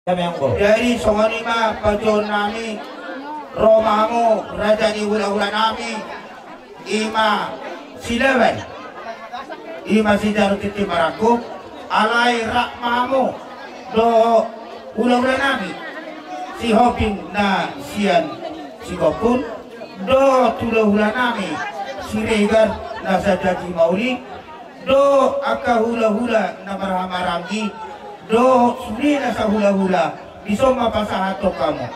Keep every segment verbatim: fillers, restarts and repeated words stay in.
Jadi songon i ma panjouonnami, ro ma hamu raja ni hulahulanami, i ma Silaban, i ma si Jaru Tintin Marangkup, alai rap ma hamu dohot hulahulanami, si Hoping na sian Sikompun, dohot hulahulanami Siregar na sian Janji Mauli, dohot angka hulahula na marhahamaranggi, dohot sude na sahulahula, dison ma pasahathon hamu.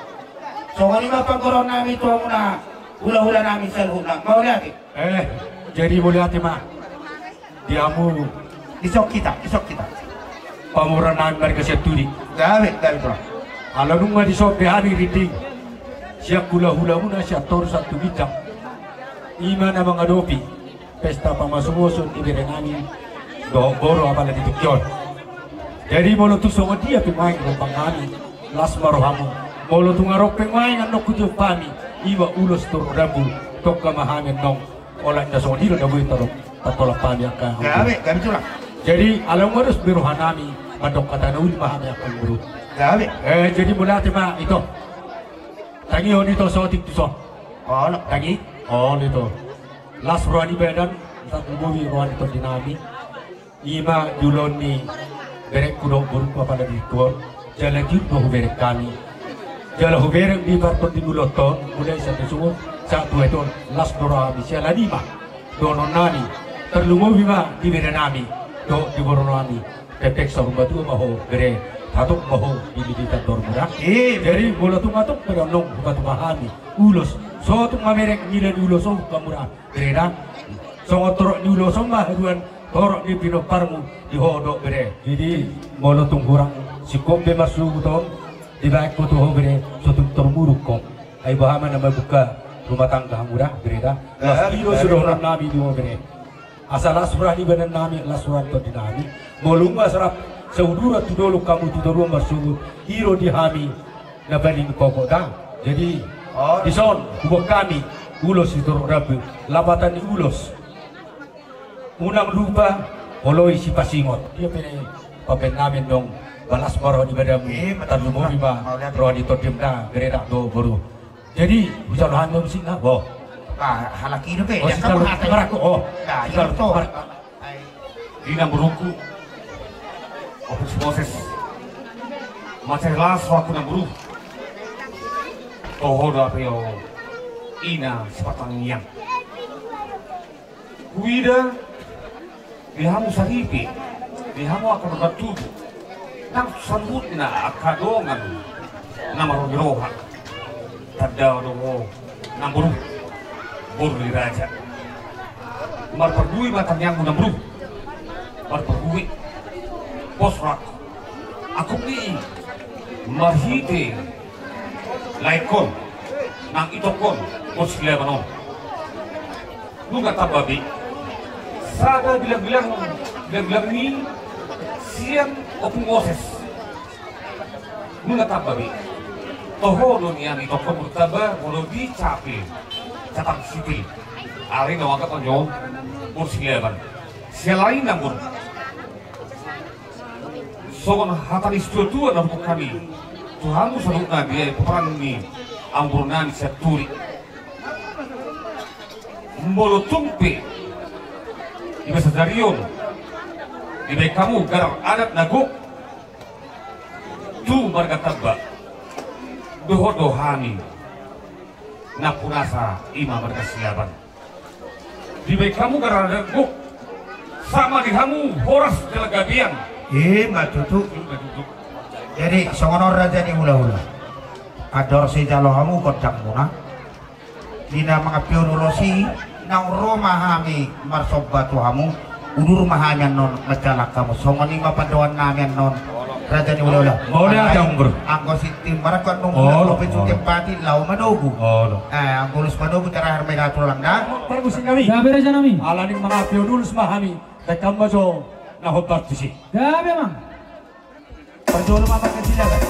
Songon i ma panggoraonnami tu hamuna hulahulanami saluhutna. Mauliate. Eh, jadi mauliate ma di hamu. Dison hita, dison hita. Pamoruonnami marga Sianturi. Gabe, gabe, Tulang. Ala nunga dison be hami rinding sian hulahulamuna sian toru sahat tu ginjang, i ma na mangadopi pesta pamasu-masu ni berenami dohot boru apala di tingki on. Jadi molo tung songon dia pe nuaeng rohanami, las ma rohamu. Molo tung adong pe nuaeng annon hujou hami, i ma ulos tu rambu, tongka ma hami annon. Olat na songon i do na boi tolong patolap hami angka. Gabe, gabe, Tulang. Jadi ala nunga dos be rohanami, mandok hata na uli ma hami angka boru. Gabe. Eh, jadi mauliate ma, ito. Tangihon ito saotik tuson. Olo. Tangi. Olo, ito. Las roha ni badan, tarlumobi roha ni tondinami. I ma di ulaon ni berengku dohot borungku apala di tingki on. Jala tiur ma hubereng hami. Jala hubereng di partondion ni ulaonta on, mulai sian na sungut sahat tu aek on, las do rohami. Siala ni i ma dohononnami, tarlumobi ma di berenami dohot di borunami. Pepek saur matua ma ho bere, hatop ma ho di militan dormu da. Eh, jadi molo tung hatop pe annon hupatupa hami ulos, so tung mamereng nilai ni ulos on hamu da, bere da. Songon torop ni ulos on ma haduan torop ni pinomparmu di ho dohot bere. Jadi molo tung hurang singkop be marsogot on dibaen ho tu ho bere, so tung torop muruk ho. Ai boha ma na mambuka rumah tangga hamu da, bere da. Las i do sude dohononnami di ho bere. Asa las roha ni badannami, las roha ni tondinami. Molo nunga sarap sauduran tu dolok hamu tu toruan marsogot, i do di hami na paling pokok da. Jadi dison huboan hami ulos sitorop rambu, lapatan ni ulos: Unang lupa holoi sipasingot. Dia pe na pabaennami annon, las ma roha ni badanmu, tarlumobi ma roha ni tondim da, bere da dohot boru. Jadi hujalo hami ma musik na, bo. Halak i dope. Oh, sijalo hata. Marangkup, oh. Sijalo hata. Di namborungku, Opus Moses. Mansai las rohangku, namboru. Toho do ape ho, ina sipatangiang. Huida di hamu saripe, di hamu angka marga tubu, nang saluhutna angka dongan na marroha ni roha. Tanda do ho, namboru, boru ni raja. Marparbue ma tangiangmu, namboru. Marparbue. Pos rohangku. Angkup ni i marhite laengkon nang itongkon boru Silaban on. Nunga tamba be sada bilangbilang, bilangbilang ni sian Ompung Moses. Nunga tamba be. Toho do nian itongkon boru tamba molo di capil, catatan sipil. Alai na huanggap on jo boru Silaban. Siala i, namboru, songon hata ni situatua na huboan hami tu hamu saluhutna di pomparan ni amangborunami Sianturi. Molo tung pe di bagasan sadari on dibaen hamu garar adat na gok tu marga tamba, dohot do hami nampunasa, i ma marga Silaban. Dibaen hamu garar adat gok, sahat ma di hamu horas jala gabean. I ma tutu. I ma tutu. Jadi songon on, raja ni hulahula, andor sijalo hamu gondangmuna di na mangampe ulos i, naung ro ma hami marsomba tu hamu. Udur ma hami annon manjalang hamu. Songon i ma pandohannami annon, raja ni hulahula. Mauliate, amangboru. Anggo sititi marangkup annon, olo, olo, pe sude pati laho manogu. Olo. Eh, anggo ulos manogu terakhir ma i da, Tulang, da. Parmusik nami. Gabe, raja nami. Ala naeng mangampe ulos ma hami, baen hamu ma jo na hombar tusi. Gabe, amang. Parjolo ma marga Silaban.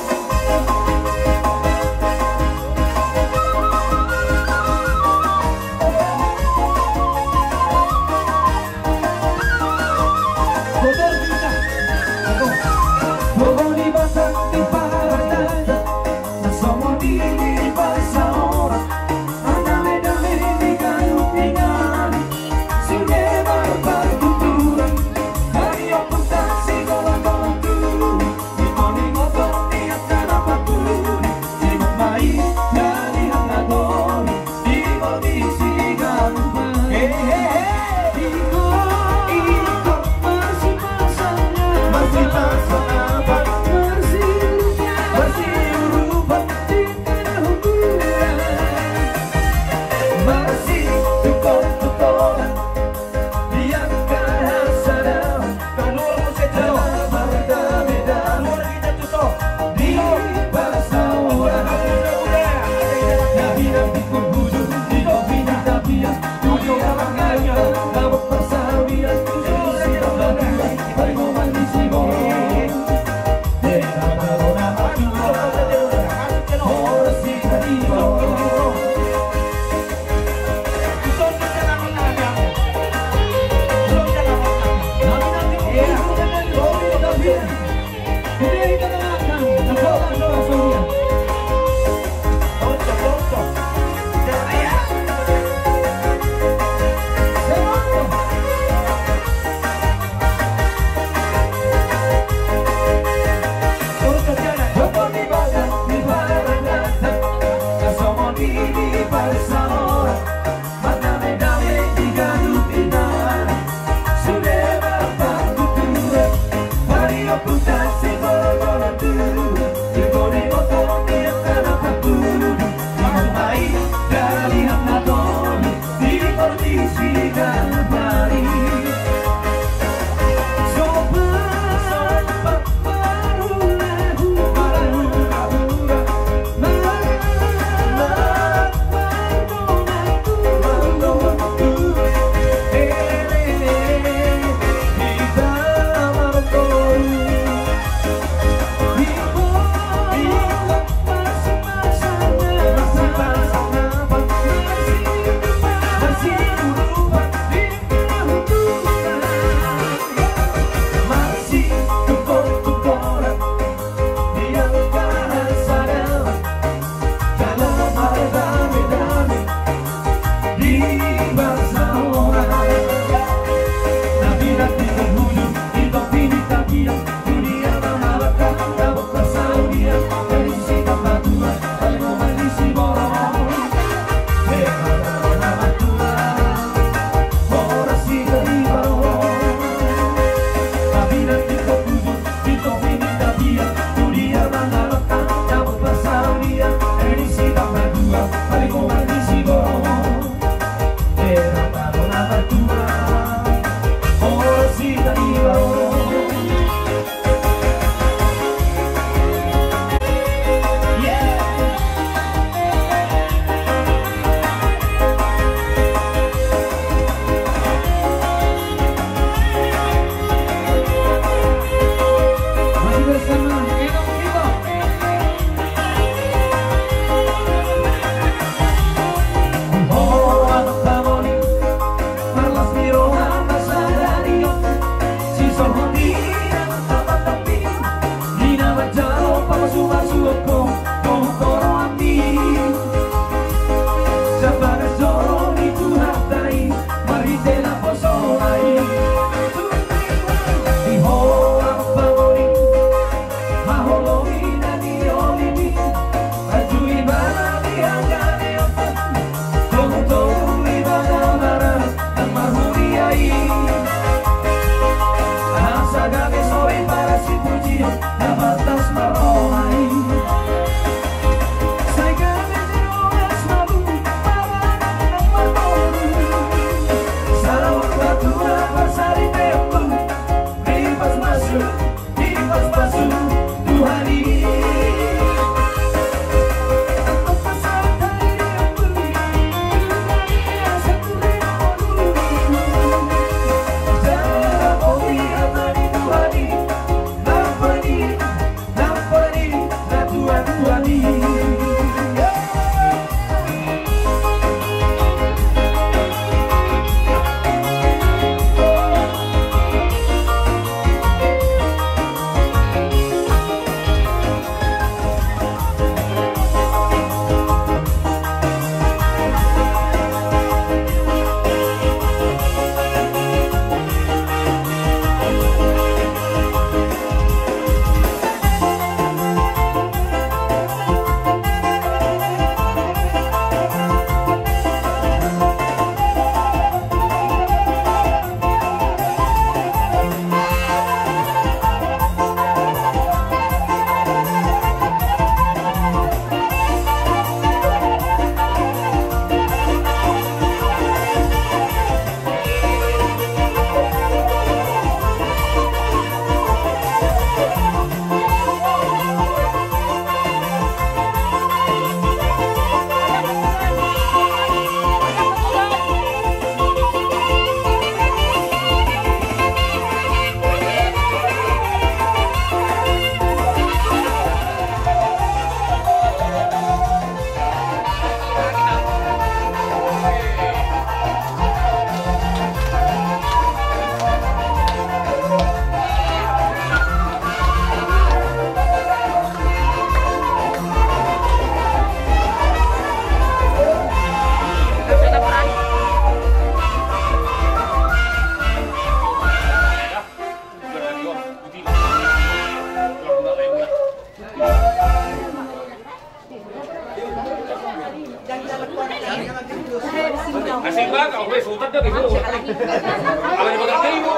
Asing baga, oke, sultan dah, bego. Kalau di baga, bego.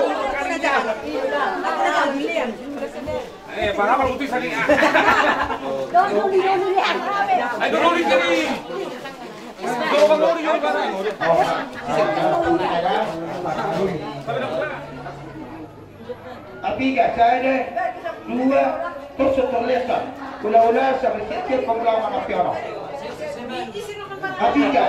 Eh, parah, parah, putih, sakit. Ayo, dulu, dulu, dulu. Dulu, dulu, dulu. Apiga, sada, dua, terus terlihat. Ula-ula, sampai setiap pemulaman api orang. Apiga.